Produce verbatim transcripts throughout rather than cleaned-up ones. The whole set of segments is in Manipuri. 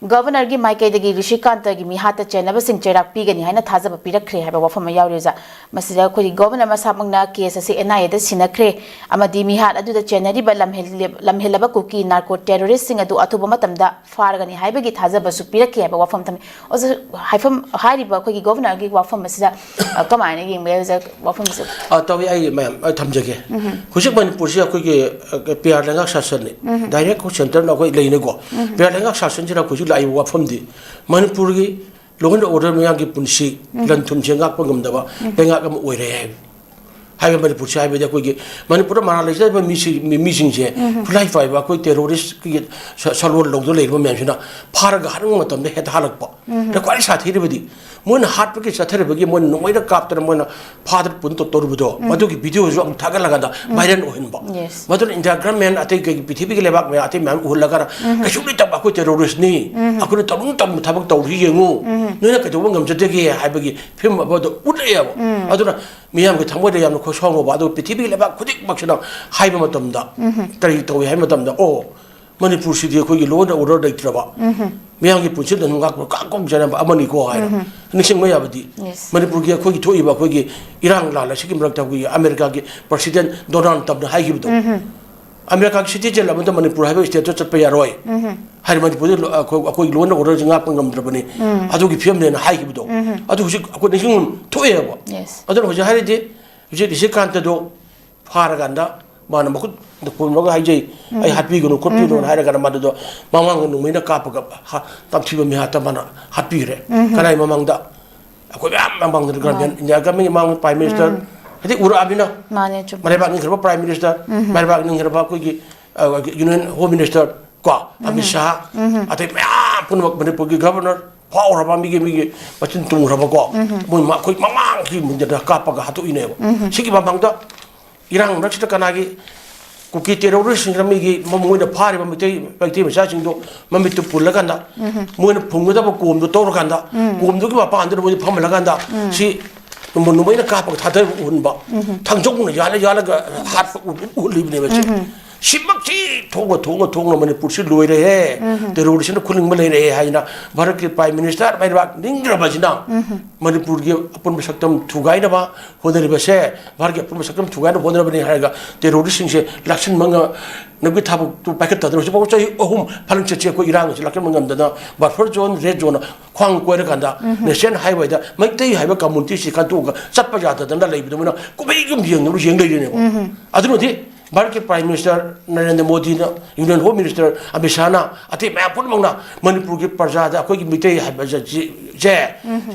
ꯒꯕꯔꯅꯔꯒꯤ ꯃꯥꯏꯀꯩꯗꯒꯤ ꯔꯤꯁꯤꯀꯥꯟꯇꯒꯤ ꯃꯤꯍꯥꯠꯇ ꯆꯦꯟꯅꯕꯁꯤꯡ ꯆꯩꯔꯥꯛ ꯄꯤꯒꯅꯤ ꯍꯥꯏꯅ ꯊꯥꯖꯕ ꯄꯤꯔꯛꯈ꯭ꯔꯦ ꯍꯥꯏꯕ ꯋꯥꯐꯝ ꯑꯃ ꯌꯥꯎꯔꯤ, ꯑꯣꯖꯥ꯫ ꯃꯁꯤꯗ ꯑꯩꯈꯣꯏꯒꯤ ꯒꯕꯔꯅꯔ ꯃꯁꯥꯃꯛꯅ ꯀꯦꯁ ꯑꯁꯤ ꯑꯦꯟ ꯑꯥꯏ ꯑꯦꯗ ꯁꯤꯟꯅꯈ꯭ꯔꯦ ꯑꯃꯗꯤ ꯃꯤꯍꯥꯠ ꯑꯗꯨꯗ ꯆꯦꯟꯅꯔꯤꯕ ꯂꯝꯍꯦꯜꯂꯦ-, ꯂꯝꯍꯦꯜꯂꯕ ꯀꯨꯀꯤ ꯅꯥꯔꯀꯣ ꯇꯦꯔꯣꯔꯤꯁꯁꯤꯡ ꯑꯗꯨ ꯑꯊꯨꯕ ꯃꯇꯝꯗ ꯐꯥꯔꯒꯅꯤ ꯍꯥꯏꯕꯒꯤ ꯊꯥꯖꯕꯁꯨ ꯄꯤꯔꯛꯈꯤ ꯍꯥꯏꯕ ꯋꯥꯐꯝ ꯊꯝꯃꯤ꯫ ꯑꯣꯖꯥ, ꯍꯥꯏꯐꯝ, ꯍꯥꯏꯔꯤꯕ ꯑꯩꯈꯣꯏꯒꯤ ꯒꯕꯔꯅꯔꯒꯤ ꯋꯥꯐꯝ ꯑꯁꯤꯗ, ꯑ, ꯀꯃꯥꯏꯅ ꯌꯦꯡꯕ ꯌꯥꯏ, ꯑꯣꯖꯥ, ꯋꯥꯐꯝ ꯑꯁꯤ? ꯑ, ꯇꯧꯏ, ꯑꯩ ꯃꯌꯥꯝ, ꯑ, ꯊꯝꯖꯒꯦ꯫ ꯍꯧꯖꯤꯛ ꯃꯅꯤꯄꯨꯔꯁꯤ ꯑꯩꯈꯣꯏꯒꯤ, ꯑ, ꯄꯤ ꯑꯥꯔ ꯂꯩꯉꯥꯛ ꯁꯥꯁꯟꯅꯤ꯫ ꯗꯥꯏꯔꯦꯛ ꯑꯩꯈꯣꯏ ꯁꯦꯟꯇꯔꯅ ꯑꯩꯈꯣꯏ ꯂꯩꯅꯀꯣ꯫ ꯄꯤ ꯑꯥꯔ ꯂꯩꯉꯥꯛ ꯁꯥꯁꯟꯁꯤꯅ ꯍꯧꯖꯤꯛ ꯂꯥꯛꯏꯕ ꯋꯥꯐꯝꯗꯤ ꯃꯅꯤꯄꯨꯔꯒꯤ law and order, ꯃꯤꯌꯥꯝꯒꯤ ꯄꯨꯟꯁꯤ, ꯂꯟ ꯊꯨꯝꯁꯦ ꯉꯥꯛꯄ ꯉꯝꯗꯕ ꯂꯩꯉꯥꯛ ꯑꯃ ꯑꯣꯏꯔꯦ ꯍꯥꯏꯕ꯫ ꯍꯥꯏꯕ ꯃꯅꯤꯄꯨꯔꯁꯤ ꯍꯥꯏꯕꯗꯤ ꯑꯩꯈꯣꯏꯒꯤ ꯃꯅꯤꯄꯨꯔꯗ ꯃꯔꯥꯜ ꯂꯩꯖꯔꯤꯕ ꯃꯤꯁꯤ-, ꯃꯤ-, ꯃꯤꯁꯤꯡꯁꯦ, ꯈꯨꯠꯂꯥꯏ ꯄꯥꯏꯕ ꯑꯩꯈꯣꯏ ꯇꯦꯔꯣꯔꯤꯁꯀꯤ ꯁ-, ꯁꯂꯣꯟ ꯂꯧꯗꯨꯅ ꯂꯩꯔꯤꯕ ꯃꯌꯥꯝꯁꯤꯅ ꯐꯥꯔꯒ ꯍꯥꯠꯅꯤꯡꯕ ꯃꯇꯝꯗ ꯍꯦꯛꯇ ꯍꯥꯠꯂꯛꯄ꯫ ꯑꯗ ꯈ꯭ꯋꯥꯏ ꯁꯥꯊꯤꯔꯤꯕꯗꯤ ꯃꯣꯏꯅ ꯍꯥꯠꯄꯒꯤ ꯆꯠꯊꯔꯤꯕꯒꯤ ꯃꯣꯏꯅ ꯅꯣꯡꯃꯩꯅ ꯀꯥꯞꯇꯅ ꯃꯣꯏꯅ ꯐꯥꯗꯅ ꯄꯨꯟ ꯇꯧ-, ꯇꯧꯔꯤꯕꯗꯣ, ꯃꯗꯨꯒꯤ ꯚꯤꯗꯤꯑꯣꯁꯨ ꯑꯃꯨꯛ ꯊꯥꯒꯠꯂꯀꯥꯟꯗ ꯚꯥꯏꯔꯦꯜ ꯑꯣꯏꯍꯟꯕ꯫ Yes. ꯃꯗꯨꯅ ꯏꯟꯗꯤꯌꯥ ꯒꯚꯔꯟꯃꯦꯟ ꯑꯇꯩ ꯀꯩ ꯄ꯭ꯔꯤꯊꯤꯕꯤꯒꯤ ꯂꯩꯕꯥꯛ ꯃꯌꯥꯝ ꯑꯇꯩ ꯃꯌꯥꯝ ꯎꯍꯜꯂꯒꯅ ꯀꯩꯁꯨ ꯂꯩꯇꯕ ꯑꯩꯈꯣꯏ ꯇꯦꯔꯣꯔꯤꯁꯅꯤ, ꯑꯩꯈꯣꯏꯅ ꯇꯧꯅꯤꯡ ꯇꯧꯕ ꯊꯕꯛ ꯇꯧꯔꯤ ꯌꯦꯡꯉꯨ, ꯅꯣꯏꯅ ꯀꯩꯗꯧꯕ ꯉꯝꯖꯗꯒꯦ ꯍꯥꯏꯕꯒꯤ ꯐꯤꯂꯝ ꯑꯃꯗꯣ ꯎꯠꯂꯛꯑꯦꯕ꯫ ꯑꯗꯨꯅ ꯃꯤꯌꯥꯝꯒꯤ ꯊꯃꯣꯏꯗ ꯌꯥꯝꯅ ꯈꯣꯏ ꯁꯣꯡꯉꯨꯕ, ꯑꯗꯨꯒ ꯄ꯭ꯔꯤꯊꯤꯕꯤꯒꯤ ꯂꯩꯕꯥꯛ ꯈꯨꯗꯤꯡꯃꯛꯁꯤꯅ ꯍꯥꯏꯕ ꯃꯇꯝꯗ ꯀꯔꯤ ꯇꯧꯏ ꯍꯥꯏꯕ ꯃꯇꯝꯗ, ꯑꯣ, ꯃꯅꯤꯄꯨꯔꯁꯤꯗꯤ ꯑꯩꯈꯣꯏꯒꯤ law and order ꯂꯩꯇ꯭ꯔꯕ, ꯃꯤꯌꯥꯝꯒꯤ ꯄꯨꯟꯁꯤꯗ ꯑꯗꯨꯝ ꯉꯥꯛꯄ ꯀꯥꯡ ꯀꯣꯡ ꯆꯥꯏꯔꯝꯕ ꯑꯃꯅꯤꯀꯣ ꯍꯥꯏꯅ ꯅꯤꯡꯁꯤꯡꯕ ꯌꯥꯕꯗꯤ, Yes. ꯃꯅꯤꯄꯨꯔꯒꯤ ꯑꯩꯈꯣꯏꯒꯤ ꯊꯣꯛꯏꯕ ꯑꯩꯈꯣꯏꯒꯤ ꯏꯔꯥꯡ ꯂꯥꯜ ꯑꯁꯤꯒꯤ ꯃꯔꯛꯇ ꯑꯩꯈꯣꯏꯒꯤ ꯑꯃꯦꯔꯤꯀꯥꯒꯤ ꯄ꯭ꯔꯁꯤꯗꯦꯟ ꯗꯣꯅꯥꯜꯗ ꯇ꯭ꯔꯝꯞꯅ ꯍꯥꯏꯈꯤꯕꯗꯣ, ꯑꯃꯦꯔꯤꯀꯥꯒꯤ ꯁꯤꯇꯤꯖꯦꯟ ꯑꯃꯗ ꯃꯅꯤꯄꯨꯔ ꯍꯥꯏꯕ ꯁ꯭ꯇꯦꯠꯇ ꯆꯠꯄ ꯌꯥꯔꯣꯏ ꯍꯥꯏꯅ ꯃꯅꯤꯄꯨꯔꯗ ꯂꯣ-, ꯑꯩꯈꯣꯏ, ꯑꯩꯈꯣꯏ law and order ꯁꯤ ꯉꯥꯛꯄ ꯉꯝꯗ꯭ꯔꯕꯅꯤ, ꯑꯗꯨꯒꯤ ꯐꯤꯕꯝꯅꯦꯅ ꯍꯥꯏꯈꯤꯕꯗꯣ, ꯑꯗꯨ ꯍꯧꯖꯤꯛ ꯑꯩꯈꯣꯏ ꯅꯤꯡꯁꯤꯡꯐꯝ ꯊꯣꯛꯑꯦꯕ꯫ Yes. ꯑꯗꯨꯅ ꯍꯧꯖꯤꯛ ꯍꯥꯏꯔꯗꯤ ꯍꯧꯖꯤꯛ ꯅꯤꯁꯤꯀꯥꯟꯇꯗꯣ ꯐꯥꯔꯀꯥꯟꯗ ꯃꯥꯅ ꯃꯈꯨꯠ ꯄꯨꯜꯂꯒ ꯍꯥꯏꯖꯩ, "ꯑꯩ ꯍꯥꯠꯄꯤꯒꯅꯨ ꯈꯣꯠꯄꯤꯒꯅꯨꯅ" ꯍꯥꯏꯔꯒꯅ ꯃꯥꯗꯨꯗꯣ ꯃꯃꯥꯡꯗ ꯅꯣꯡꯃꯩꯅ ꯀꯥꯞꯄꯒ ꯍꯥ-, ꯇꯝꯊꯤꯕ ꯃꯤꯍꯥꯠꯇ ꯃꯥꯅ ꯍꯥꯠꯄꯤꯈ꯭ꯔꯦ꯫ ꯀꯅꯥꯏ ꯃꯃꯥꯡꯗ? ꯑꯩꯈꯣꯏ ꯃꯌꯥꯝ ꯃꯃꯥꯡꯗ, ꯒꯥꯔꯗꯤꯌꯟ, ꯏꯟꯗꯤꯌꯥ ꯒꯚꯔꯟꯃꯦꯟꯒꯤ ꯃꯃꯥꯡꯗ ꯄ꯭ꯔꯥꯏꯝ ꯃꯤꯅꯤꯁꯇꯔ, ꯍꯥꯏꯗꯤ ꯎꯔꯛꯑꯕꯅꯤꯅ, ꯃꯥꯅꯦ, ꯆꯨꯝꯃꯦ꯫ ꯃꯔꯩꯕꯥꯛ ꯅꯤꯡꯈ꯭ꯔꯕ ꯄ꯭ꯔꯥꯏꯝ ꯃꯤꯅꯤꯁꯇꯔ, ꯃꯔꯩꯕꯥꯛ ꯅꯤꯡꯈ꯭ꯔꯕ ꯑꯩꯈꯣꯏꯒꯤ, ꯑ, ꯌꯨꯅꯤꯌꯟ ꯍꯣꯝ ꯃꯤꯅꯤꯁꯇꯔ ꯀꯣ, ꯑꯃꯤꯠ ꯁꯥꯍ, ꯑꯇꯩ ꯃꯌꯥꯝ ꯄꯨꯝꯅꯃꯛ, ꯃꯅꯤꯄꯨꯔꯒꯤ ꯒꯚꯔꯅꯔ ꯐꯥꯎꯔꯕ, ꯃꯤꯒꯤ, ꯃꯤꯒꯤ ꯃꯆꯤꯟ ꯇꯨꯝꯈ꯭ꯔꯕꯀꯣ, ꯃꯣꯏ ꯃ-, ꯑꯩꯈꯣꯏ ꯃꯃꯥꯡꯒꯤ ꯃꯨꯟꯗ ꯀꯥꯞꯄꯒ ꯍꯥꯠꯇꯣꯛꯏꯅꯦꯕ꯫ ꯁꯤꯒꯤ ꯃꯃꯥꯡꯗ ꯏꯔꯥꯡ ꯃꯔꯛꯁꯤꯗ ꯀꯅꯥꯒꯤ ꯀꯨꯀꯤ ꯇꯦꯔꯣꯔꯤꯁꯁꯤꯡꯁꯤꯅ ꯃꯤꯒꯤ ꯃ-, ꯃꯣꯏꯅ ꯐꯥꯔꯤꯕ ꯃꯩꯇꯩ, ꯃꯩꯇꯩ ꯃꯆꯥꯁꯤꯡꯗꯣ ꯃꯃꯤꯠꯇꯨ ꯄꯨꯜꯂꯀꯥꯟꯗ, ꯃꯣꯏꯅ ꯐꯨꯝꯒꯗꯕ ꯀꯣꯝꯗꯣ ꯇꯧꯔꯀꯥꯟꯗ, ꯀꯣꯝꯗꯨꯒꯤ ꯃꯄꯥꯟꯗꯨꯗ ꯃꯣꯏꯗꯤ ꯐꯝꯍꯜꯂꯀꯥꯟꯗ, ꯁꯤ ꯅꯣꯡꯃꯩꯅ ꯀꯥꯞꯄꯒ ꯊꯥꯗꯔꯒ ꯎꯍꯟꯕ, ꯊꯥꯡꯖꯧꯅ ꯌꯥꯜꯂ ꯌꯥꯜꯂꯒ ꯍꯥꯠꯄ ꯎ-, ꯎꯍꯜꯂꯤꯕꯅꯦꯕ ꯁꯤ꯫ ꯁꯤꯃꯛꯁꯤ ꯊꯣꯛꯅ ꯊꯣꯛꯅ ꯊꯣꯛꯅ ꯃꯅꯤꯄꯨꯔꯁꯤ ꯂꯣꯏꯔꯦꯍꯦ, ꯇꯦꯔꯣꯔꯤꯁꯅ ꯈꯨꯂꯤꯡꯕ ꯂꯩꯔꯦꯍꯦ ꯍꯥꯏꯅ ꯚꯥꯔꯠꯀꯤ ꯄ꯭ꯔꯥꯏꯝ ꯃꯤꯅꯤꯁꯇꯔ ꯃꯩꯕꯥꯛ ꯅꯤꯡꯈ꯭ꯔꯕꯁꯤꯅ ꯃꯅꯤꯄꯨꯔꯒꯤ ꯑꯄꯨꯟꯕ ꯁꯛꯇꯝ ꯊꯨꯒꯥꯏꯅꯕ ꯍꯣꯠꯅꯔꯤꯕꯁꯦ, ꯚꯥꯔꯠꯀꯤ ꯑꯄꯨꯟꯕ ꯁꯛꯇꯝ ꯊꯨꯒꯥꯏꯅꯕ ꯍꯣꯠꯅꯔꯕꯅꯤ ꯍꯥꯏꯔꯒ ꯇꯦꯔꯣꯔꯤꯁꯁꯤꯡꯁꯦ ꯂꯥꯛꯁꯤꯟꯕ ꯉꯝꯅꯕꯒꯤ ꯊꯕꯛꯇꯨ ꯄꯥꯏꯈꯠꯇꯗꯅ ꯍꯧꯖꯤꯛꯐꯥꯎ ꯆꯍꯤ ꯑꯍꯨꯝ ꯐꯥꯅ ꯆꯠꯁꯤ ꯑꯩꯈꯣꯏ ꯏꯔꯥꯡ ꯑꯁꯤ ꯂꯥꯛꯁꯤꯟꯕ ꯉꯝꯗꯅ ꯕꯐꯔ ꯖꯣꯟ, ꯔꯦꯗ ꯖꯣꯟ ꯈ꯭ꯋꯥꯡ ꯀꯣꯏꯔꯀꯥꯟꯗ ꯅꯦꯁꯅꯦꯜ ꯍꯥꯏꯋꯦꯗ ꯃꯩꯇꯩ ꯍꯥꯏꯕ ꯀꯝꯃꯨꯅꯤꯇꯤꯁꯤ ꯈꯟꯇꯣꯛꯑꯒ ꯆꯠꯄ ꯌꯥꯗꯗꯅ ꯂꯩꯕꯗꯨ ꯃꯣꯏꯅ ꯀꯨꯝꯍꯩꯒꯨꯝ ꯌꯦꯡꯅꯕ ꯌꯦꯡ ꯂꯩꯔꯤꯅꯦꯕ꯫ ꯑꯗꯨꯅꯗꯤ ꯚꯥꯔꯠꯀꯤ ꯄ꯭ꯔꯥꯏꯝ ꯃꯤꯅꯤꯁꯇꯔ ꯅꯔꯦꯟꯗ꯭ꯔ ꯃꯣꯗꯤꯅ, ꯌꯨꯅꯤꯌꯟ ꯍꯣꯝ ꯃꯤꯅꯤꯁꯇꯔ ꯑꯃꯤꯠ ꯁꯥꯍꯅ, ꯑꯇꯩ ꯃꯌꯥꯝ ꯄꯨꯝꯅꯃꯛꯅ ꯃꯅꯤꯄꯨꯔꯒꯤ ꯄ꯭ꯔꯖꯥꯗ ꯑꯩꯈꯣꯏꯒꯤ ꯃꯤꯇꯩ ꯍꯥꯏꯕꯁꯦ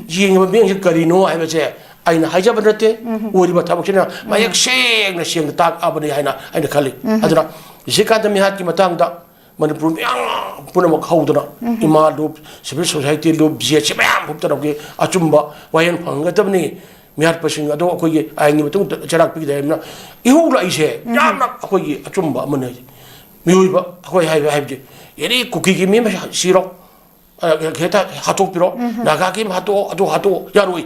ꯌꯦꯡꯉꯤꯕ ꯃꯤꯠꯌꯦꯡꯁꯦ ꯀꯔꯤꯅꯣ ꯍꯥꯏꯕꯁꯦ ꯑꯩꯅ ꯍꯥꯏꯖꯕ ꯅꯠꯇꯦ, ꯑꯣꯏꯔꯤꯕ ꯊꯕꯛꯁꯤꯅ ꯃꯌꯦꯛ ꯁꯦꯡꯅ ꯁꯦꯡꯅ ꯇꯥꯛꯑꯕꯅꯤ ꯍꯥꯏꯅ ꯑꯩꯅ ꯈꯜꯂꯤ꯫ ꯑꯗꯨꯅ ꯖꯤꯀꯥꯟꯇ ꯃꯤꯍꯥꯠꯀꯤ ꯃꯇꯥꯡꯗ ꯃꯅꯤꯄꯨꯔ ꯃꯤꯌꯥꯝ ꯄꯨꯝꯅꯃꯛ ꯍꯧꯗꯨꯅ, ꯏꯃꯥ ꯂꯨꯞ, ꯁꯤꯚꯤꯜ ꯁꯣꯁꯥꯏꯇꯤ ꯂꯨꯞ, ꯖꯦꯠꯁꯤ ꯃꯌꯥꯝ ꯄꯨꯝꯅꯃꯛꯀꯤ ꯑꯆꯨꯝꯕ ꯋꯥꯌꯦꯜ ꯐꯪꯒꯗꯕꯅꯤ꯫ ꯃꯤꯍꯥꯠꯄꯁꯤꯡ ꯑꯗꯣ ꯑꯩꯈꯣꯏꯒꯤ ꯑꯥꯏꯟꯒꯤ ꯃꯇꯨꯡ ꯏꯟꯅ ꯆꯩꯔꯥꯛ ꯄꯤꯒꯗꯕꯅꯤꯅ ꯏꯍꯧ ꯂꯥꯛꯏꯁꯦ ꯌꯥꯝꯅ ꯑꯩꯈꯣꯏꯒꯤ ꯑꯆꯨꯝꯕ ꯑꯃꯅꯤ ꯍꯥꯏꯁꯦ꯫ ꯃꯤꯑꯣꯏꯕ ꯑꯩꯈꯣꯏ ꯍꯥꯏꯕ ꯍꯥꯏꯕꯗꯤ ꯑꯦꯅꯤ ꯀꯨꯀꯤꯒꯤ ꯃꯤ ꯑꯃ ꯁꯤꯔꯣ, ꯑ, ꯍꯦꯛꯇ ꯍꯥꯠꯇꯣꯛꯄꯤꯔꯣ, ꯅꯥꯒꯥꯒꯤ ꯑꯃ ꯍꯥꯠꯇꯣꯛꯑꯣ, ꯑꯗꯨ ꯍꯥꯠꯇꯣꯛꯑꯣ, ꯌꯥꯔꯣꯏ꯫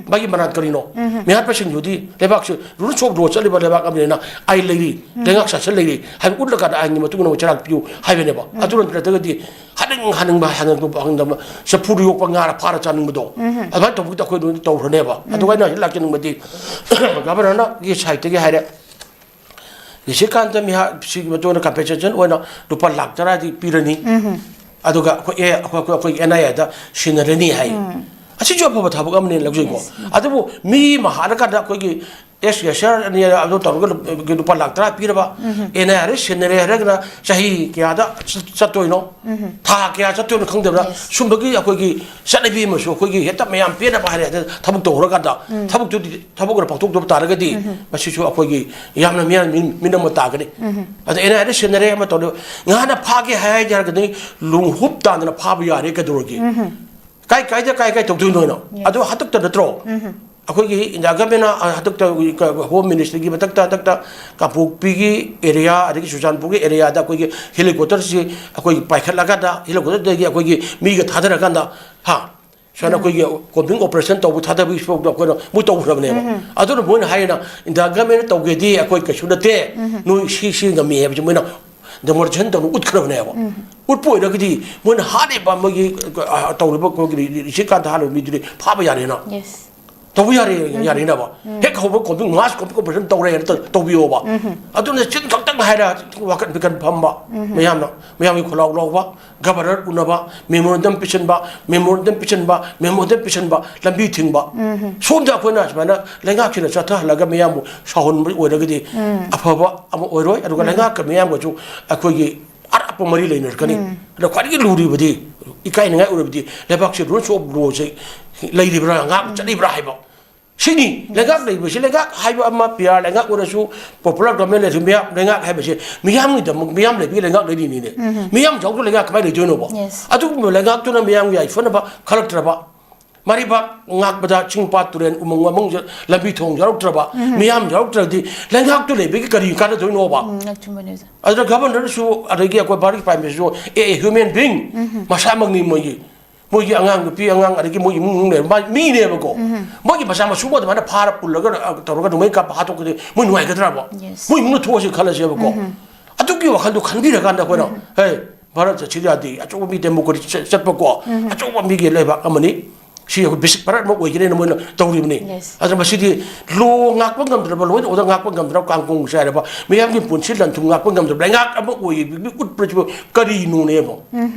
ꯃꯥꯒꯤ ꯃꯔꯥꯜ ꯀꯔꯤꯅꯣ? ꯃꯤꯍꯥꯠꯄꯁꯤꯡꯗꯨꯗꯤ ꯂꯩꯕꯥꯛꯁꯤ ꯔꯨꯜꯁ ꯑꯣꯐ ꯂꯣ ꯆꯠꯂꯤꯕ ꯂꯩꯕꯥꯛ ꯑꯃꯅꯤꯅ ꯑꯥꯏꯟ ꯂꯩꯔꯤ, ꯂꯩꯉꯥꯛ ꯁꯥꯁꯟ ꯂꯩꯔꯤ ꯍꯥꯏꯕ ꯎꯠꯂꯀꯥꯟꯗ ꯑꯥꯏꯟꯒꯤ ꯃꯇꯨꯡ ꯏꯟꯅ ꯆꯩꯔꯥꯛ ꯄꯤꯌꯨ ꯍꯥꯏꯕꯅꯦꯕ꯫ ꯑꯗꯨ ꯅꯠꯇ꯭ꯔꯒꯗꯤ ꯍꯥꯠꯅꯤꯡ ꯍꯥꯠꯅꯤꯡꯕ ꯍꯥꯠꯅꯤꯡꯕ ꯍꯥꯠꯅꯤꯡꯗꯕ ꯆꯐꯨꯗ ꯌꯣꯛꯄ ꯉꯥꯔ ꯐꯥꯔ ꯆꯥꯅꯤꯡꯕꯗꯣ ꯑꯗꯨꯃꯥꯏꯅ ꯇꯧꯕꯗ ꯑꯩꯈꯣꯏ ꯂꯣꯏꯅ ꯇꯧꯔꯅꯦꯕ꯫ ꯑꯗꯨꯒ ꯑꯩꯅ ꯍꯧꯖꯤꯛ ꯂꯥꯛꯆꯅꯤꯡꯕꯗꯤ ꯒꯚꯔꯅꯔꯒꯤ ꯁꯥꯏꯠꯇꯒꯤ ꯍꯥꯏꯔꯦ, ꯅꯤꯁꯤꯀꯥꯟꯇ ꯃꯤꯍꯥ ꯁꯤꯒꯤ ꯃꯇꯨꯡꯗ ꯀꯝꯄꯦꯟꯁꯦꯁꯟ ꯑꯣꯏꯅ ꯂꯨꯄꯥ ꯂꯥꯛ ꯇꯔꯥꯗꯤ ꯄꯤꯔꯅꯤ꯫ ꯑꯗꯨꯒ ꯑꯩꯈꯣꯏ ꯑꯦ, ꯑꯩꯈꯣꯏ, ꯑꯩꯈꯣꯏ, ꯑꯩꯈꯣꯏꯒꯤ ꯑꯦꯟ ꯑꯥꯏ ꯑꯦꯗ ꯁꯤꯟꯅꯔꯅꯤ ꯍꯥꯏ꯫ ꯑꯁꯤꯁꯨ ꯑꯐꯕ ꯊꯕꯛ ꯑꯃꯅꯤ ꯂꯧꯖꯩꯀꯣ꯫ ꯑꯗꯨꯕꯨ ꯃꯤ ꯑꯃ ꯍꯥꯠꯂꯀꯥꯟꯗ ꯑꯩꯈꯣꯏꯒꯤ ꯑꯦꯁ ꯌꯦꯁꯔ ꯑꯅꯤ ꯑꯗꯨ ꯇꯧꯔꯒ ꯂꯨꯄꯥ ꯂꯥꯛ ꯇꯔꯥ ꯄꯤꯔꯕ, ꯑꯦꯟ ꯑꯥꯏ ꯑꯦꯗ ꯁꯤꯟꯅꯔꯦ ꯍꯥꯏꯔꯒꯅ ꯆꯍꯤ ꯀꯌꯥꯗ ꯆꯠꯇꯣꯏꯅꯣ? ꯊꯥ ꯀꯌꯥ ꯆꯠꯇꯣꯏꯅꯣ ꯈꯪꯗꯕꯅ ꯁꯨꯝꯕꯒꯤ ꯑꯩꯈꯣꯏꯒꯤ ꯆꯠꯅꯕꯤ ꯑꯃꯁꯨ ꯑꯩꯈꯣꯏꯒꯤ ꯍꯦꯛꯇ ꯃꯌꯥꯝ ꯄꯦꯟꯅꯕ ꯍꯥꯏꯔꯦ ꯍꯥꯏꯗꯅ ꯊꯕꯛ ꯇꯧꯔꯀꯥꯟꯗ ꯊꯕꯛꯇꯨꯗꯤ ꯊꯕꯛ ꯑꯣꯏꯅ ꯄꯥꯡꯊꯣꯛꯇꯕ ꯇꯥꯔꯒꯗꯤ ꯃꯁꯤꯁꯨ ꯑꯩꯈꯣꯏꯒꯤ ꯌꯥꯝꯅ ꯃꯤꯌꯥꯝ ꯃꯤ-, ꯃꯤꯅꯝꯕ ꯇꯥꯒꯅꯤ꯫ ꯑꯗ ꯑꯦꯟ ꯑꯥꯏ ꯑꯦꯗ ꯁꯤꯟꯅꯔꯦ ꯑꯃ ꯇꯧꯔꯦ, ꯉꯍꯥꯟꯅ ꯐꯥꯒꯦ ꯍꯥꯏ ꯍꯥꯏꯔꯒꯗꯤ ꯂꯨꯡ ꯍꯨꯞ ꯇꯥꯟꯗꯅ ꯐꯥꯕ ꯌꯥꯔꯦ ꯀꯩꯗꯧꯔꯒꯦ? ꯀꯥꯏ ꯀꯥꯏꯗ ꯀꯥꯏ ꯀꯥꯏ ꯇꯧꯗꯣꯏꯅꯣ ꯍꯥꯏꯅꯣ? ꯑꯗꯨ ꯍꯟꯗꯛꯇ ꯅꯠꯇ꯭ꯔꯣ? ꯑꯩꯈꯣꯏꯒꯤ ꯏꯟꯗꯤꯌꯥ ꯒꯃꯦꯟꯅ, ꯑ, ꯍꯟꯗꯛꯇ ꯍꯣꯝ ꯃꯤꯅꯤꯁꯇ꯭ꯔꯤꯒꯤ ꯃꯊꯛꯇ ꯍꯟꯗꯛꯇ ꯀꯥꯡꯄꯣꯛꯄꯤꯒꯤ ꯑꯦꯔꯤꯌꯥ ꯑꯗꯒꯤ ꯆꯨꯔꯆꯥꯟꯄꯨꯔꯒꯤ ꯑꯦꯔꯤꯌꯥꯗ ꯑꯩꯈꯣꯏꯒꯤ ꯍꯦꯂꯤꯀꯣꯞꯇꯔꯁꯤ ꯑꯩꯈꯣꯏꯒꯤ ꯄꯥꯏꯈꯠꯂꯀꯥꯟꯗ ꯍꯦꯂꯤꯀꯣꯞꯇꯔꯗꯒꯤ ꯑꯩꯈꯣꯏꯒꯤ ꯃꯤꯒ ꯊꯥꯗꯔꯀꯥꯟꯗ, ꯍꯥ, ꯁꯨꯃꯥꯏꯅ ꯑꯩꯈꯣꯏꯒꯤ ꯀꯣꯝꯕꯤꯡ ꯑꯣꯄꯔꯦꯁꯟ ꯇꯧꯕ ꯊꯥꯗꯕꯒꯤ ꯁꯣꯛꯇ ꯑꯩꯈꯣꯏꯅ ꯃꯣꯏ ꯇꯧꯈ꯭ꯔꯕꯅꯦꯕ꯫ ꯑꯗꯨꯅ ꯃꯣꯏꯅ ꯍꯥꯏꯔꯤꯅ, ꯏꯟꯗꯤꯌꯥ ꯒꯃꯦꯟꯅ ꯇꯧꯒꯦꯗꯤ ꯑꯩꯈꯣꯏ ꯀꯩꯁꯨ ꯅꯠꯇꯦ, ꯅꯣꯏ ꯁꯤ ꯁꯤ ꯉꯝꯃꯤ ꯍꯥꯏꯕꯁꯤ ꯃꯣꯏꯅ ꯗꯦꯃꯣꯟꯁꯇ꯭ꯔꯦꯁꯟ ꯇꯧꯅ ꯎꯠꯈ꯭ꯔꯕꯅꯦꯕ꯫ ꯎꯠꯄ ꯑꯣꯏꯔꯒꯗꯤ ꯃꯣꯏꯅ ꯍꯥꯠꯂꯤꯕ ꯃꯣꯏꯒꯤ, ꯑ, ꯇꯧꯔꯤꯕ ꯑꯩꯈꯣꯏꯒꯤ ꯔꯤꯁꯤꯀꯥꯟꯇ ꯍꯥꯠꯂꯤꯕ ꯃꯤꯗꯨꯗꯤ ꯐꯥꯕ ꯌꯥꯔꯦꯅ꯫ ꯇꯧꯕ ꯌꯥꯔꯦ, ꯌꯥꯔꯦꯅꯕ꯫ ꯍꯦꯛ ꯍꯧꯕ ꯀꯣꯝꯕꯤꯡ ꯃꯥꯁ ꯀꯣꯝꯕꯤꯡ ꯑꯣꯄꯔꯦꯁꯟ ꯇꯧꯔꯦ ꯍꯥꯏꯅ ꯇꯧ-, ꯇꯧꯕꯤꯌꯣꯕ꯫ ꯑꯗꯨꯅ ꯆꯤꯟ ꯈꯛꯇꯪ ꯍꯥꯏꯔ ꯋꯥꯀꯠ ꯄꯤꯀꯟ ꯐꯝꯕ, ꯃꯌꯥꯝꯅ, ꯃꯌꯥꯝꯒꯤ ꯈꯣꯜꯂꯥꯎ ꯂꯧꯕ, ꯒꯕꯔꯅꯔ ꯎꯅꯕ, ꯃꯦꯃꯣꯔꯦꯟꯗꯝ ꯄꯤꯁꯤꯟꯕ, ꯃꯦꯃꯣꯔꯦꯟꯗꯝ ꯄꯤꯁꯤꯟꯕ, ꯃꯦꯃꯣꯔꯦꯟꯗꯝ ꯄꯤꯁꯤꯟꯕ, ꯂꯝꯕꯤ ꯊꯤꯡꯕ꯫ ꯁꯣꯝꯗ ꯑꯩꯈꯣꯏꯅ ꯁꯨꯃꯥꯏꯅ ꯂꯩꯉꯥꯛꯁꯤꯅ ꯆꯠꯊꯍꯜꯂꯒ ꯃꯌꯥꯝꯕꯨ ꯁꯥꯎꯍꯟꯕ ꯑꯣꯏꯔꯒꯗꯤ ꯑꯐꯕ ꯑꯃ ꯑꯣꯏꯔꯣꯏ꯫ ꯑꯗꯨꯒ ꯂꯩꯉꯥꯛꯀ ꯃꯌꯥꯝꯒꯁꯨ ꯑꯩꯈꯣꯏꯒꯤ ꯑꯔꯥꯞꯄ ꯃꯔꯤ ꯂꯩꯅꯔꯛꯀꯅꯤ꯫ ꯑꯗ ꯈ꯭ꯋꯥꯏꯗꯒꯤ ꯂꯨꯔꯤꯕꯗꯤ, ꯏꯀꯥꯏꯅꯤꯡꯉꯥꯏ ꯑꯣꯏꯔꯕꯗꯤ, ꯂꯩꯕꯥꯛꯁꯤ ꯔꯨꯜꯁ ꯑꯣꯐ ꯂꯣꯁꯦ ꯂꯩꯔꯤꯕ꯭ꯔꯥ, ꯉꯥꯛ ꯆꯠꯂꯤꯕ꯭ꯔꯥ ꯍꯥꯏꯕ꯫ ꯁꯤꯅꯤ ꯂꯩꯉꯥꯛ ꯂꯩꯕꯁꯤ꯫ ꯂꯩꯉꯥꯛ ꯍꯥꯏꯕ ꯑꯃ, ꯄꯤ ꯑꯥꯔ ꯂꯩꯉꯥꯛ ꯑꯣꯏꯔꯁꯨ, ꯄꯣꯄꯨꯂꯔ ꯒꯚꯔꯟꯃꯦꯟ ꯂꯩꯔꯁꯨ, ꯃꯤꯌꯥꯝ ꯂꯩꯉꯥꯛ ꯍꯥꯏꯕꯁꯤ ꯃꯤꯌꯥꯝꯒꯤꯗꯃꯛ, ꯃꯤꯌꯥꯝ ꯂꯩꯕꯒꯤ ꯂꯩꯉꯥꯛ ꯂꯩꯔꯤꯅꯤꯅꯦ꯫ ꯃꯤꯌꯥꯝ ꯌꯥꯎꯗꯅ ꯂꯩꯉꯥꯛ ꯀꯃꯥꯏꯅ ꯂꯩꯗꯣꯏꯅꯣꯕ? ꯑꯗꯨꯒꯨꯝꯕ ꯂꯩꯉꯥꯛꯇꯨꯅ ꯃꯤꯌꯥꯝꯒꯤ ꯌꯥꯏꯐꯅꯕ ꯈꯜꯂꯛꯇ꯭ꯔꯕ, ꯃꯔꯩꯕꯥꯛ ꯉꯥꯛꯄꯗ ꯆꯤꯡ ꯄꯥꯠ ꯇꯨꯔꯦꯜ ꯎꯃꯪ ꯋꯥꯃꯪ ꯂꯝꯕꯤ ꯊꯣꯡ ꯌꯥꯎꯔꯛꯇ꯭ꯔꯕ, ꯃꯤꯌꯥꯝ ꯌꯥꯎꯔꯛꯇ꯭ꯔꯗꯤ ꯂꯩꯉꯥꯛꯇꯨ ꯂꯩꯕꯒꯤ ꯀꯔꯤ ꯀꯥꯟꯅꯗꯣꯏꯅꯣꯕ? ꯎꯝ, ꯑꯆꯨꯝꯕꯅꯦ ꯑꯣꯖꯥ꯫ ꯑꯗꯨꯅ ꯒꯚꯔꯅꯔꯁꯨ, ꯑꯗꯒꯤ ꯑꯩꯈꯣꯏ ꯚꯥꯔꯠꯀꯤ ꯄ꯭ꯔꯥꯏꯝ ꯃꯤꯅꯤꯁꯇꯔꯁꯨ, ꯑꯦ, ꯑꯦ ꯍ꯭ꯌꯨꯃꯦꯟ ꯕꯤꯡ, ꯃꯁꯥꯃꯛꯅꯤ ꯃꯣꯏꯒꯤ꯫ ꯃꯣꯏꯒꯤ ꯑꯉꯥꯡ ꯅꯨꯄꯤ ꯑꯉꯥꯡ, ꯑꯗꯒꯤ ꯃꯣꯏ ꯏꯃꯨꯡ ꯃꯅꯨꯡ ꯂꯩꯔꯝꯕ ꯃꯤꯅꯦꯕꯀꯣ꯫ ꯃꯣꯏꯒꯤ ꯃꯆꯥ ꯃꯁꯨꯕꯨ ꯑꯗꯨꯃꯥꯏꯅ ꯐꯥꯔ ꯄꯨꯜꯂꯒ, ꯑ, ꯇꯧꯔꯒ ꯅꯣꯡꯃꯩ ꯀꯥꯞꯄ ꯍꯥꯠꯇꯣꯛꯄꯗꯤ ꯃꯣꯏ ꯅꯨꯡꯉꯥꯏꯒꯗ꯭ꯔꯕ? Yes. ꯃꯣꯏ ꯏꯃꯨꯡꯗ ꯊꯣꯛꯑꯁꯤ ꯈꯜꯂꯁꯦꯕꯀꯣ꯫ ꯑꯗꯨꯒꯤ ꯋꯥꯈꯜꯗꯣ ꯈꯟꯕꯤꯔꯀꯥꯟꯗ ꯑꯩꯈꯣꯏꯅ, ꯍꯦ, ꯚꯥꯔꯠ ꯆꯠꯁꯤ ꯌꯥꯗꯦ, ꯑꯆꯧꯕ ꯃꯤ ꯗꯦꯃꯣꯀ꯭ꯔꯦꯁꯤ ꯆꯠ-, ꯆꯠꯄꯀꯣ, ꯑꯆꯧꯕ ꯃꯤꯒꯤ ꯂꯩꯕꯥꯛ ꯑꯃꯅꯤ꯫ ꯁꯤ ꯑꯩꯈꯣꯏ ꯕꯦꯁꯤꯛ ꯚꯥꯔꯠ ꯑꯃ ꯑꯣꯏꯒꯅꯤꯅ ꯃꯣꯏꯅ ꯇꯧꯔꯤꯕꯅꯤ꯫ Yes. ꯑꯗꯨꯅ ꯃꯁꯤꯗꯤ ꯂꯣ ꯉꯥꯛꯄ ꯉꯝꯗ꯭ꯔꯕ, ꯂꯣ ꯑꯣꯔꯗꯔ ꯉꯥꯛꯄ ꯉꯝꯗ꯭ꯔꯕ, ꯀꯥꯡꯈꯣꯡ ꯆꯥꯏꯔꯕ, ꯃꯤꯌꯥꯝꯒꯤ ꯄꯨꯟꯁꯤ ꯂꯟ ꯊꯨꯝ ꯉꯥꯛꯄ ꯉꯝꯗ꯭ꯔꯕ ꯂꯩꯉꯥꯛ ꯑꯃ ꯑꯣꯏꯕꯒꯤ ꯎꯠꯄꯁꯤꯕꯨ ꯀꯔꯤꯅꯣꯅꯦꯕ?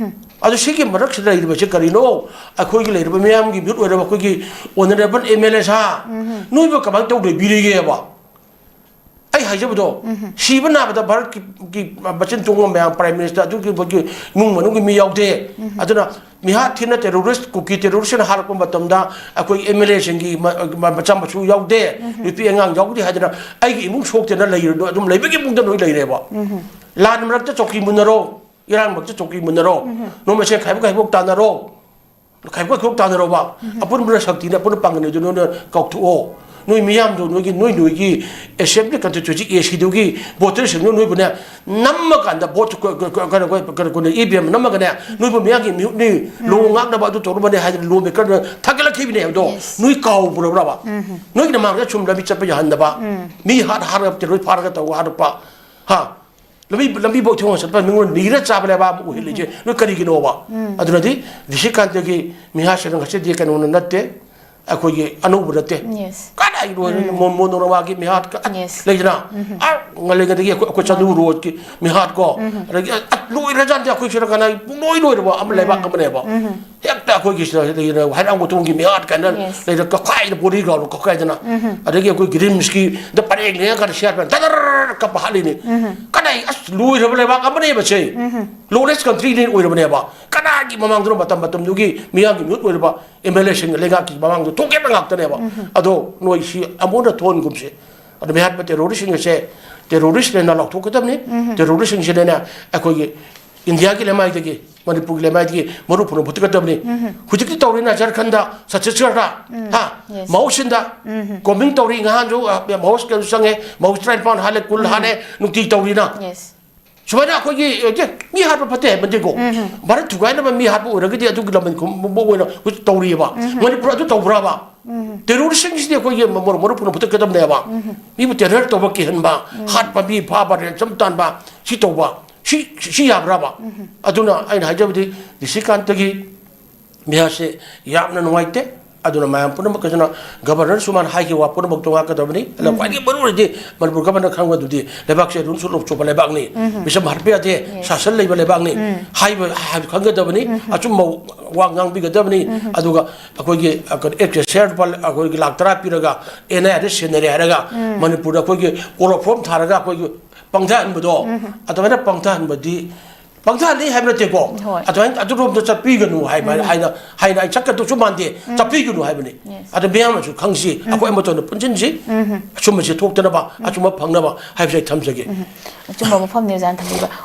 ꯑꯗꯣ ꯁꯤꯒꯤ ꯃꯔꯛꯁꯤꯗ ꯂꯩꯔꯤꯕꯁꯤ ꯀꯔꯤꯅꯣ? ꯑꯩꯈꯣꯏꯒꯤ ꯂꯩꯔꯤꯕ ꯃꯤꯌꯥꯝꯒꯤ ꯃꯤꯍꯨꯠ ꯑꯣꯏꯔꯕ ꯑꯩꯈꯣꯏꯒꯤ ꯑꯣꯅꯔꯦꯕꯜ ꯑꯦꯝ ꯑꯦꯜ ꯑꯦ ꯁꯥ, ꯅꯣꯏꯕꯨ ꯀꯃꯥꯏꯅ ꯇꯧ ꯂꯩꯕꯤꯔꯤꯒꯦꯕ? ꯑꯩ ꯍꯥꯏꯖꯕꯗꯣ, ꯁꯤꯕ ꯅꯥꯕꯗ ꯚꯥꯔꯠꯀꯤ, ꯀꯤ ꯃꯆꯤꯟ ꯇꯣꯡꯕ ꯃꯌꯥꯝ, ꯄ꯭ꯔꯥꯏꯝ ꯃꯤꯅꯤꯁꯇꯔ, ꯑꯗꯨꯒꯤ ꯃꯣꯏꯒꯤ ꯏꯃꯨꯡ ꯃꯅꯨꯡꯒꯤ ꯃꯤ ꯌꯥꯎꯗꯦ꯫ ꯑꯗꯨꯅ ꯃꯤꯍꯥꯠ ꯊꯤꯅ ꯇꯦꯔꯣꯔꯤꯁ, ꯀꯨꯀꯤ ꯇꯦꯔꯣꯔꯤꯁꯅ ꯍꯥꯠꯂꯛꯄ ꯃꯇꯝꯗ ꯑꯩꯈꯣꯏ ꯑꯦꯝ ꯑꯦꯜ ꯑꯦꯁꯤꯡꯒꯤ ꯃ-, ꯃ-, ꯃꯆꯥ ꯃꯁꯨ ꯌꯥꯎꯗꯦ, ꯅꯨꯄꯤ ꯑꯉꯥꯡ ꯌꯥꯎꯗꯦ ꯍꯥꯏꯗꯅ ꯑꯩꯒꯤ ꯏꯃꯨꯡ ꯁꯣꯛꯇꯦꯅ ꯂꯩꯔ-, ꯑꯗꯨꯝ ꯂꯩꯕꯒꯤ ꯏꯃꯨꯡꯗ ꯂꯣꯏ ꯂꯩꯔꯦꯕ꯫ ꯂꯥꯟ ꯃꯔꯛꯇ ꯆꯧꯀꯤ ꯃꯨꯟꯅꯔꯣ, ꯏꯔꯥꯡ ꯃꯔꯛꯇ ꯆꯧꯀꯤ ꯃꯨꯟꯅꯔꯣ, ꯅꯣꯡꯃ ꯁꯦꯟ ꯈꯥꯏꯕ ꯈꯥꯏꯕꯣꯛ ꯇꯥꯟꯅꯔꯣ, ꯈꯥꯏꯕꯣꯛ ꯈꯥꯏꯕꯣꯛ ꯇꯥꯟꯅꯔꯣꯕ꯫ ꯑꯄꯨꯟꯕꯅ ꯁꯛꯇꯤꯅꯤ, ꯑꯄꯨꯟꯕ ꯄꯥꯡꯒꯜꯅꯤ, ꯑꯗꯨ ꯅꯣꯏꯅ ꯀꯥꯎꯊꯣꯛꯑꯣ꯫ ꯅꯣꯏ ꯃꯤꯌꯥꯝꯗꯣ, ꯅꯣꯏꯒꯤ, ꯅꯣꯏ, ꯅꯣꯏꯒꯤ assembly constituency ꯑꯦ ꯁꯤꯗꯨꯒꯤ voterꯁꯤꯡꯗꯣ ꯅꯣꯏꯕꯨꯅꯦ, ꯅꯝꯃꯀꯥꯟꯗ vote ꯀ-, ꯀ-, ꯀ-, ꯀꯩꯅꯣ, ꯀꯩꯅꯣ, ꯀꯩꯅꯣ, ꯏ ꯚꯤ ꯑꯦꯝ ꯅꯝꯃꯒꯅꯦ, ꯅꯣꯏꯕꯨ ꯃꯤꯌꯥꯝꯒꯤ ꯃꯤꯍꯨꯠꯅꯤ, ꯂꯣ ꯉꯥꯛꯅꯕ ꯑꯗꯨ ꯇꯧꯅꯕꯅꯦ ꯍꯥꯏꯗꯅ law makerꯅ ꯊꯥꯒꯠꯂꯛꯈꯤꯕꯅꯦ ꯍꯥꯏꯕꯗꯣ, Yes. ꯅꯣꯏ ꯀꯥꯎꯕ꯭ꯔꯕ꯭ꯔꯕ? ꯅꯣꯏꯒꯤ ꯅꯃꯥꯡꯗ ꯁꯨꯝ ꯂꯝꯕꯤ ꯆꯠꯄ ꯌꯥꯍꯟꯗꯕ, ꯃꯤ ꯍꯥꯠ ꯍꯥꯠꯂꯒ terrorist ꯐꯥꯔꯒ ꯇꯧꯕ ꯍꯥꯠꯇꯣꯛꯄ, ꯍꯥ? ꯂꯝꯕꯤ, ꯂꯝꯕꯤ ꯐꯥꯎ ꯊꯤꯡꯉ ꯆꯠꯄ, ꯃꯤꯉꯣꯟꯗ ꯅꯤꯔ ꯆꯥꯕꯅꯦꯕ ꯑꯃꯨꯛ ꯑꯣꯏꯍꯜꯂꯤꯁꯦ꯫ ꯅꯣꯏ ꯀꯔꯤꯒꯤꯅꯣꯕ? ꯑꯗꯨꯅꯗꯤ ꯗꯤ ꯁꯤ ꯀꯥꯟꯇꯒꯤ ꯃꯤꯍꯥꯠꯁꯤꯅ ꯉꯁꯤꯗꯤ ꯀꯩꯅꯣꯅ ꯅꯠꯇꯦ, ꯑꯩꯈꯣꯏꯒꯤ ꯑꯅꯧꯕ ꯅꯠꯇꯦ꯫ Yes. ꯀꯗꯥꯏ ꯂꯣꯏꯔꯦ? ꯃꯣ-, ꯃꯣꯅꯣꯔꯃꯥꯒꯤ ꯃꯤꯍꯥꯠ ꯀ-, ꯑ, Yes. ꯂꯩꯗꯅ? ꯑ, ꯉꯜꯂꯤꯉꯩꯗꯒꯤ ꯑꯩꯈꯣꯏ, ꯑꯩꯈꯣꯏ ꯆꯥꯟꯗꯦꯜ roadꯀꯤ ꯃꯤꯍꯥꯠ ꯀꯣ꯫ ꯑꯗꯒꯤ, ꯑ, ꯑ, ꯂꯣꯏꯔꯖꯥꯠꯅꯤ ꯑꯩꯈꯣꯏ ꯁꯤꯔ ꯀꯅꯥꯒꯤ ꯄꯨꯡꯂꯣꯏ ꯂꯣꯏꯔꯕ ꯑꯃ ꯂꯩꯕꯥꯛ ꯑꯃꯅꯦꯕ꯫ ꯍꯦꯛꯇ ꯑꯩꯈꯣꯏꯒꯤ ꯁꯤꯗ, ꯁꯤꯗ ꯍꯩꯔꯥꯡꯒꯣꯏ ꯊꯣꯡꯒꯤ ꯃꯤꯍꯥꯠ ꯀꯥꯏꯅ Yes. ꯂꯩꯗꯅ, ꯀꯈꯥꯏꯗ ꯄꯣꯔꯤ ꯒ꯭ꯔꯥꯎꯟꯗ ꯀꯈꯥꯏꯗꯅ꯫ ꯑꯗꯒꯤ ꯑꯩꯈꯣꯏ ꯒ꯭ꯔꯤꯝꯁꯀꯤꯗ ꯄꯔꯦꯡ ꯂꯦꯡꯉꯀꯥꯟꯗ ꯁꯤꯍꯥꯠꯄ ꯗꯔꯔ ꯀꯞꯄ ꯍꯥꯠꯂꯤꯅꯤ꯫ ꯀꯗꯥꯏ, ꯑꯁ, ꯂꯣꯏꯔꯕ ꯂꯩꯕꯥꯛ ꯑꯃꯅꯦꯕ ꯁꯦ꯫ Lawless countryꯅꯦ ꯑꯣꯏꯔꯕꯅꯦꯕ꯫ ꯀꯅꯥꯒꯤ ꯃꯃꯥꯡꯗꯅꯣ ꯃꯇꯝ ꯃꯇꯝꯗꯨꯒꯤ ꯃꯤꯌꯥꯝꯒꯤ ꯃꯤꯍꯨꯠ ꯑꯣꯏꯔꯕ ꯑꯦꯝ ꯑꯦꯜ ꯑꯦꯁꯤꯡ ꯂꯩꯉꯥꯛꯀꯤ ꯃꯃꯥꯡꯗ ꯊꯣꯛꯈꯤꯕ ꯉꯥꯛꯇꯅꯦꯕ꯫ ꯑꯗꯣ ꯅꯣꯏ ꯁꯤ ꯑꯃꯨꯛ ꯍꯟꯅ ꯊꯣꯟꯒꯨꯝꯁꯦ꯫ ꯑꯗꯣ ꯃꯤꯍꯥꯠꯄ terroristꯁꯤꯡ ꯑꯁꯦ terroristꯅꯦꯅ ꯂꯥꯎꯊꯣꯛꯀꯗꯕꯅꯤ꯫ Terroristꯁꯤꯡꯁꯤꯅꯅꯦ ꯑꯩꯈꯣꯏꯒꯤ ꯏꯟꯗꯤꯌꯥꯒꯤ ꯂꯩꯃꯥꯏꯗꯒꯤ, ꯃꯅꯤꯄꯨꯔꯒꯤ ꯂꯩꯃꯥꯏꯗꯒꯤ ꯃꯔꯨ ꯄꯨꯅ ꯄꯨꯊꯣꯛꯀꯗꯕꯅꯤ꯫ ꯍꯧꯖꯤꯛꯇꯤ ꯇꯧꯔꯤꯅ ꯖꯔꯈꯟꯗ, ꯁꯠꯇꯤꯁꯒꯔꯗ, ꯍꯥ? Yes. ꯃꯍꯧꯁꯤꯟꯗ combing ꯇꯧꯔꯤ꯫ ꯉꯍꯥꯟꯁꯨ, ꯑ, ꯃꯍꯧꯁ ꯀꯩꯅꯣ ꯆꯪꯉꯦ, ꯃꯍꯧꯁ ꯇꯔꯥꯅꯤꯄꯥꯟ ꯍꯥꯠꯂꯦ, ꯀꯨꯟ ꯍꯥꯠꯂꯦ, ꯅꯨꯡꯇꯤ ꯇꯧꯔꯤꯅ꯫ Yes. ꯁꯨꯃꯥꯏꯅ ꯑꯩꯈꯣꯏꯒꯤ, ꯑꯦ, ꯃꯤ ꯍꯥꯠꯄ ꯐꯠꯇꯦ ꯍꯥꯏꯕ ꯅꯠꯇꯦꯀꯣ꯫ ꯚꯥꯔꯠ ꯊꯨꯒꯥꯏꯅꯕ ꯃꯤ ꯍꯥꯠꯄ ꯑꯣꯏꯔꯒꯗꯤ ꯑꯗꯨꯒꯤ ꯂꯃꯟ ꯈꯨꯝꯕ ꯑꯣꯏꯅ ꯍꯧꯖꯤꯛ ꯇꯧꯔꯤꯑꯕ꯫ ꯃꯅꯤꯄꯨꯔ ꯑꯗꯨ ꯇꯧꯕ꯭ꯔꯕ? Terroristꯁꯤꯡꯁꯤꯗꯤ ꯑꯩꯈꯣꯏꯒꯤ ꯃꯔꯨ, ꯃꯔꯨ ꯄꯨꯅ ꯐꯨꯊꯠꯀꯗꯕꯅꯦꯕ꯫ ꯃꯤꯕꯨ terror ꯇꯧꯕ, ꯀꯤꯍꯟꯕ, ꯍꯥꯠꯄ, ꯃꯤ ꯐꯥꯕ, ransom ꯇꯥꯟꯕ, ꯁꯤ ꯇꯧꯕ, ꯁꯤ, ꯁꯤ, ꯁꯤ ꯌꯥꯕ꯭ꯔꯕ? ꯑꯗꯨꯅ ꯑꯩꯅ ꯍꯥꯏꯖꯕꯗꯤ ꯗꯤ ꯁꯤ ꯀꯥꯟꯇꯒꯤ ꯃꯤꯍꯥꯠꯁꯦ ꯌꯥꯝꯅ ꯅꯨꯡꯉꯥꯏꯇꯦ꯫ ꯑꯗꯨꯅ ꯃꯌꯥꯝ ꯄꯨꯝꯅꯃꯛꯀꯤꯁꯨꯅ Governorꯁꯨ ꯃꯥꯅ ꯍꯥꯏꯈꯤꯕ ꯋꯥ ꯄꯨꯝꯅꯃꯛꯇꯣ ꯉꯥꯛꯀꯗꯕꯅꯤ꯫ ꯑꯗꯨꯅ ꯈ꯭ꯋꯥꯏꯗꯒꯤ ꯃꯔꯨ ꯑꯣꯏꯔꯤꯗꯤ ꯃꯅꯤꯄꯨꯔ Governor ꯈꯪꯕꯗꯨꯗꯤ ꯂꯩꯕꯥꯛꯁꯦ rules of law ꯆꯨꯞꯄ ꯂꯩꯕꯥꯛꯅꯤ꯫ ꯃꯤꯆꯝ ꯍꯥꯠꯄ ꯌꯥꯗꯦ꯫ Yes. ꯁꯥꯁꯟ ꯂꯩꯕ ꯂꯩꯕꯥꯛꯅꯤ꯫ ꯍꯥꯏꯕ, ꯍꯥꯏꯕ ꯈꯪꯒꯗꯕꯅꯤ꯫ ꯑꯆꯨꯝꯕ ꯋꯥ ꯉꯥꯡꯕꯤꯒꯗꯕꯅꯤ꯫ ꯑꯗꯨꯒ ꯑꯩꯈꯣꯏꯒꯤ, ꯑ, ꯀꯩꯅꯣ, excise share ꯂꯨꯄꯥ ꯑꯩꯈꯣꯏꯒꯤ ꯂꯥꯛ ꯇꯔꯥ ꯄꯤꯔꯒ ꯑꯦꯟ ꯑꯥꯏ ꯑꯦꯗ ꯁꯤꯟꯅꯔꯦ ꯍꯥꯏꯔꯒ ꯃꯅꯤꯄꯨꯔꯗ ꯑꯩꯈꯣꯏꯒꯤ chloroform ꯊꯥꯔꯒ ꯑꯩꯈꯣꯏꯒꯤ ꯄꯪꯊꯍꯟꯕꯗꯣ, ꯑꯗꯨꯃꯥꯏꯅ ꯄꯪꯊꯍꯟꯕꯗꯤ, ꯄꯪꯊꯍꯜꯂꯤ ꯍꯥꯏꯕ ꯅꯠꯇꯦꯀꯣ꯫ ꯍꯣꯏ꯫ ꯑꯗꯨꯃꯥꯏꯅ ꯑꯗꯨꯔꯣꯝꯗ ꯆꯠꯄꯤꯒꯅꯨ ꯍꯥꯏꯕ, ꯍꯥꯏꯅ, ꯍꯥꯏꯅ ꯑꯩ ꯆꯠꯀꯗꯧꯁꯨ ꯃꯥꯟꯗꯦ꯫ ꯆꯠꯄꯤꯒꯅꯨ ꯍꯥꯏꯕꯅꯤ꯫ Yes. ꯑꯗꯨ ꯃꯤꯌꯥꯝꯅꯁꯨ ꯈꯪꯁꯤ, ꯑꯩꯈꯣꯏ ꯑꯃꯠꯇꯅ ꯄꯨꯟꯁꯤꯟꯁꯤ, ꯑꯆꯨꯝꯕꯁꯤ ꯊꯣꯛꯇꯅꯕ, ꯑꯆꯨꯝꯕ ꯐꯪꯅꯕ ꯍꯥꯏꯕꯁꯤ ꯑꯩ ꯊꯝꯖꯒꯦ꯫ ꯑꯆꯨꯝꯕ ꯃꯐꯝꯅꯤ ꯑꯣꯖꯥꯅ ꯊꯝꯕꯤꯕ꯫